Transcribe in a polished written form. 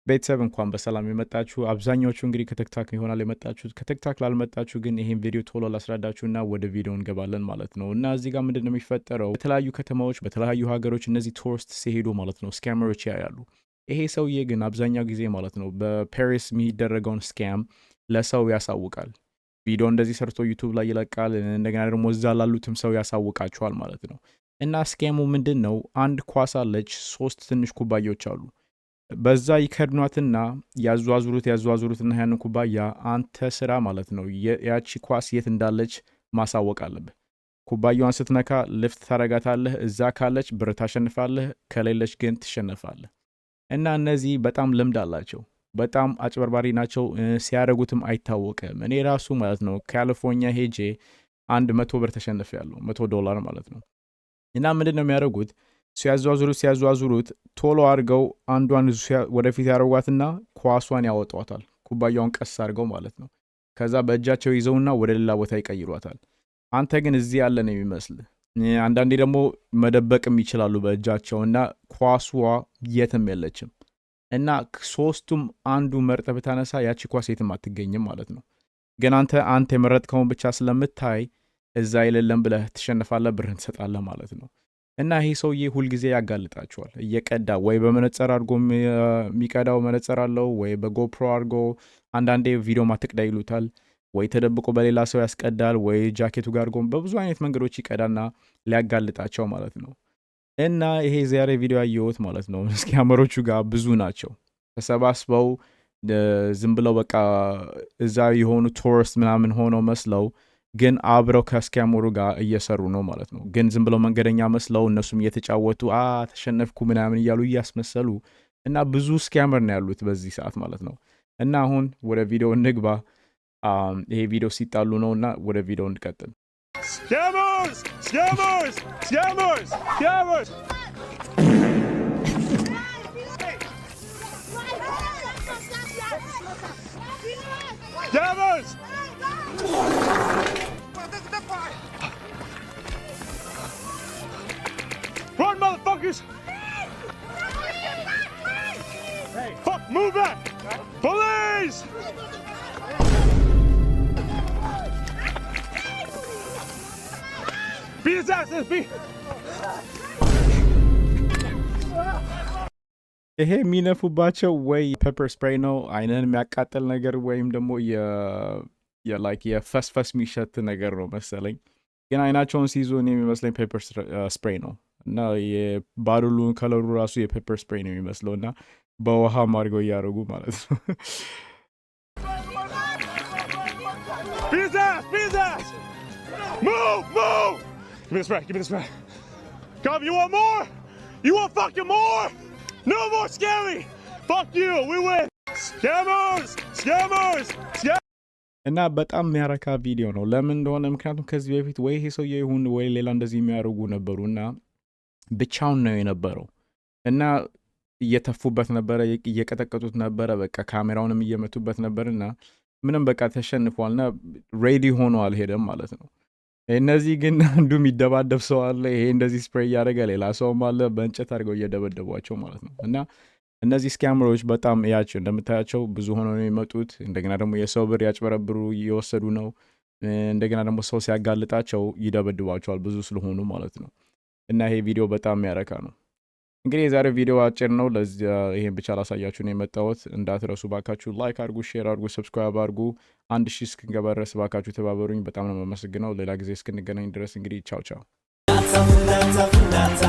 ቤተሰብ፣ እንኳን በሰላም የመጣችሁ። አብዛኛዎቹ እንግዲህ ከ TikTok ይሆናል የመጣችሁት። ከ TikTok ላልመጣችሁ ግን ይሄን ቪዲዮ ቶሎ ላስረዳችሁና ወደ ቪዲዮ እንገባለን ማለት ነው። እና እዚህ ጋር ምንድን ነው የሚፈጠረው? በተለያዩ ከተማዎች፣ በተለያዩ ሀገሮች እነዚህ ቱሪስት ሲሄዱ ማለት ነው scammer ኦች ያያሉ። ይሄ ሰውዬ ግን አብዛኛው ጊዜ ማለት ነው በፓሪስ የሚደረገውን scam ለሰው ያሳውቃል። ቪዲዮ እንደዚህ ሰርቶ YouTube ላይ ይለቃል። እንደገና ደግሞ እዛ ላሉትም ሰው ያሳውቃቸዋል ማለት ነው። እና scam ኡ ምንድን ነው? አንድ ኳስ አለች፣ ሶስት ትንሽ ኩባያዎች አሉ። በዛ ይከድኗትና ያዟዙሩት ያዟዙሩትና ያንን ኩባያ አንተ ስራ ማለት ነው ያቺ ኳስ የት እንዳለች ማሳወቅ አለብህ። ኩባያዋን ስትነካ ልፍት ታረጋታለህ። እዛ ካለች ብር ታሸንፋለህ፣ ከሌለች ግን ትሸነፋለህ። እና እነዚህ በጣም ልምድ አላቸው። በጣም አጭበርባሪ ናቸው። ሲያደርጉትም አይታወቅም። እኔ ራሱ ማለት ነው ካሊፎርኒያ ሄጄ 100 ብር ተሸንፌያለሁ፣ $100 ማለት ነው። እና ምንድን ነው የሚያደርጉት? ሲያዟዙሩት ሲያዟዙሩት ቶሎ አድርገው አንዷን ወደፊት ያደርጓትና ኳሷን ያወጧታል። ኩባያውን ቀስ አድርገው ማለት ነው። ከዛ በእጃቸው ይዘውና ወደ ሌላ ቦታ ይቀይሯታል። አንተ ግን እዚህ ያለ ነው የሚመስል። አንዳንዴ ደግሞ መደበቅም ይችላሉ በእጃቸው እና ኳሷ የትም የለችም። እና ሶስቱም አንዱ መርጠህ ብታነሳ ያቺ ኳስ የትም አትገኝም ማለት ነው። ግን አንተ የመረጥከውን ብቻ ስለምታይ እዛ የሌለም ብለህ ትሸንፋለህ፣ ብርህን ትሰጣለህ ማለት ነው። እና ይሄ ሰውዬ ሁልጊዜ ያጋልጣቸዋል እየቀዳ፣ ወይ በመነጸር አድርጎ የሚቀዳው መነጸር አለው፣ ወይ በ GoPro አድርጎ፣ አንዳንዴ ቪዲዮ ማትቅዳ ይሉታል፣ ወይ ተደብቆ በሌላ ሰው ያስቀዳል፣ ወይ ጃኬቱ ጋር አድርጎ በብዙ አይነት መንገዶች ይቀዳና ሊያጋልጣቸው ማለት ነው። እና ይሄ ዛሬ ቪዲዮ ያየሁት ማለት ነው scammer ኦቹ ጋር ብዙ ናቸው ተሰባስበው ዝም ብለው በቃ እዛ የሆኑ ቱሪስት ምናምን ሆነው መስለው ግን አብረው ከ scammer ኡ ጋር እየሰሩ ነው ማለት ነው። ግን ዝም ብለው መንገደኛ መስለው እነሱም እየተጫወቱ አ ተሸነፍኩ ምናምን እያሉ እያስመሰሉ እና ብዙ scammer ነው ያሉት በዚህ ሰዓት ማለት ነው። እና አሁን ወደ ቪዲዮ እንግባ። ይሄ ቪዲዮ ሲጣሉ ነው እና ወደ ቪዲዮ እንቀጥል። Scammers! Scammers! Scammers! Scammers! Scammers! Run, motherfuckers! Fuck, move back! Police! Beat his ass, beat! ይሄ የሚነፉባቸው ወይ pepper spray ነው፣ አይንህን የሚያቃጥል ነገር፣ ወይም ደግሞ like የፈስፈስ የሚሸት ነገር ነው መሰለኝ። ግን አይናቸውን ሲይዙ እኔ የሚመስለኝ pepper spray ነው እና የባሩሉን color ኡ ራሱ የ pepper spray ነው የሚመስለው እና በውሃም አድርገው እያደረጉ ማለት ነው። Beat his ass! Beat his ass! Move! Move! Give me the spray! Give me the spray! Come, you want more? You want fucking more? No more scamming! Fuck you! We win! Scammers! Scammers! Scammers! እና በጣም የሚያረካ ቪዲዮ ነው። ለምን እንደሆነ ምክንያቱም ከዚህ በፊት ወይ ይሄ ሰውዬ ይሁን ወይ ሌላ እንደዚህ የሚያደርጉ ነበሩ እና ብቻውን ነው የነበረው እና እየተፉበት ነበረ፣ እየቀጠቀጡት ነበረ፣ በቃ ካሜራውንም እየመቱበት ነበር እና ምንም በቃ ተሸንፏል እና ready ሆኖ አልሄደም ማለት ነው። እነዚህ ግን አንዱ የሚደባደብ ሰው አለ፣ ይሄ እንደዚህ spray እያደረገ፣ ሌላ ሰውም አለ፣ በእንጨት አድርገው እየደበደቧቸው ማለት ነው። እና እነዚህ scammer ኦች በጣም ያቸው እንደምታያቸው ብዙ ሆነው ነው የሚመጡት። እንደገና ደግሞ የሰው ብር ያጭበረብሩ እየወሰዱ ነው። እንደገና ደግሞ ሰው ሲያጋልጣቸው ይደበድቧቸዋል ብዙ ስለሆኑ ማለት ነው። እና ይሄ ቪዲዮ በጣም የሚያረካ ነው። እንግዲህ የዛሬው ቪዲዮ አጭር ነው። ለዚህ ይሄን ብቻ ላሳያችሁ ነው የመጣሁት። እንዳትረሱ ባካችሁ like አድርጉ፣ share አድርጉ፣ subscribe አድርጉ። 1000 እስክንገባ ድረስ ባካችሁ ተባበሩኝ። በጣም ነው የማመሰግነው። ሌላ ጊዜ እስክንገናኝ ድረስ እንግዲህ ቻው ቻው። ፍንዳታ ፍንዳታ።